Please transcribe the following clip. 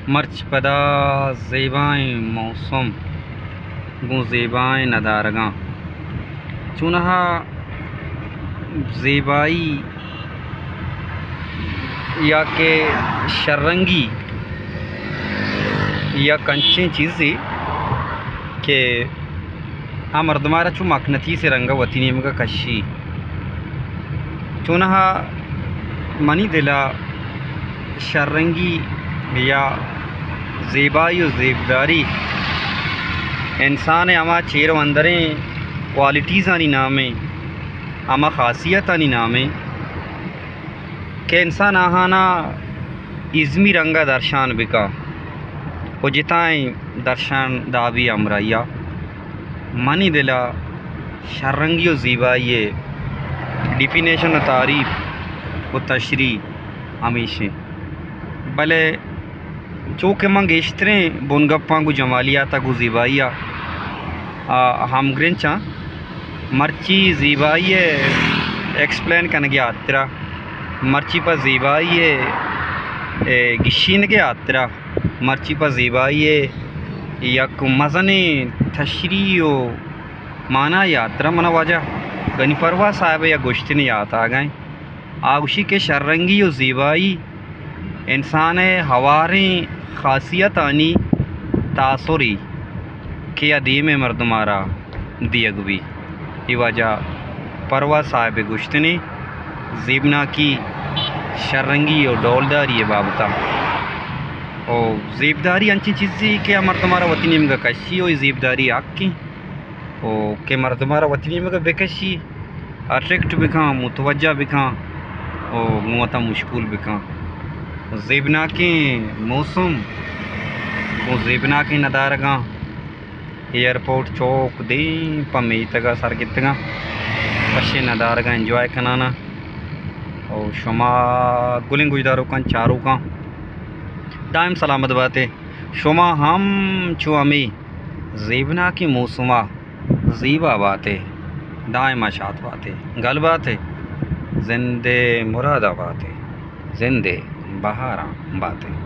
مرچی پدا زیبائیں موسم گوں زیبائیں ندارگاں۔ چونہا زیبائی یا کہ شررنگی یک انچیں چیزے کہ آ مردمارا چو مقناطیس رنگا وتی نیمگا کشی۔ چونہا منی دلا شررنگی یا زیبائی و زیبداری انسان ءِ ہما چیر و اندریں کوالٹیزانی نام ایں، ہما خاصیتانی نام ایں کہ انسان آہانا ازمی رنگا درشان بکا و جتائیں درشان دابی ہمراہیا۔ منی دلا شررنگی و زیبائی ءِ ڈیفینیشن و تعریف و تشریح ہمیش ایں۔ بلے چو کہ من گیشتریں بنگپاں گوں جمالیات ءَ گوں زیبائی ءَ، آ، ہمگرنچ آں، مرچی زیبائی ءِ ایکسپلین کنگ ءِ ہاترا، مرچی پہ زیبائی ءِ، اے، گیشینگ ءِ ہاترا، مرچی پہ زیبائی ءِ یک مزنیں تشریح و مانا ءِ ہاترا منا واجہ گنی پرواز صاحب ءِ یک گوشتنے یات آگا ایں۔ آ گوشی کہ شررنگی و زیبائی انسان ءِ ہواریں خاصیتانی تاثرے کہ آ دیم ءِ مردمارا دیگ بی۔ اے واجہ پرواز صاحب ءِ گوشتنے زیبناکی، شررنگی و ڈولداری ءِ بابتا۔ و زیبداری انچیں چیزے کہ آ مردمارا وتی نیمگا کشی و اے زیبداری حق ایں۔ و کہ مردمارا وتی نیمگا بکشی، اٹریکٹ بکاں، متوجہ بکاں و گوں وتا مشغول بکاں۔ زیبناکیں موسم گوں زیبناکیں ندارگاں، ایئرپورٹ چوک دیم پہ میتگا سر گپتگاں، وشیں ندارگاں انجوائے کنانا۔ و شما گلیں گوشداروکاں، چاروکاں، دائم سلامت باتے۔ شما ہم چو ہمے زیبناکیں موسما زیبا باتے، دائما شات باتے، گل باتے، زند ءِ مرادا باتے، زند ءِ بہاراں باتے۔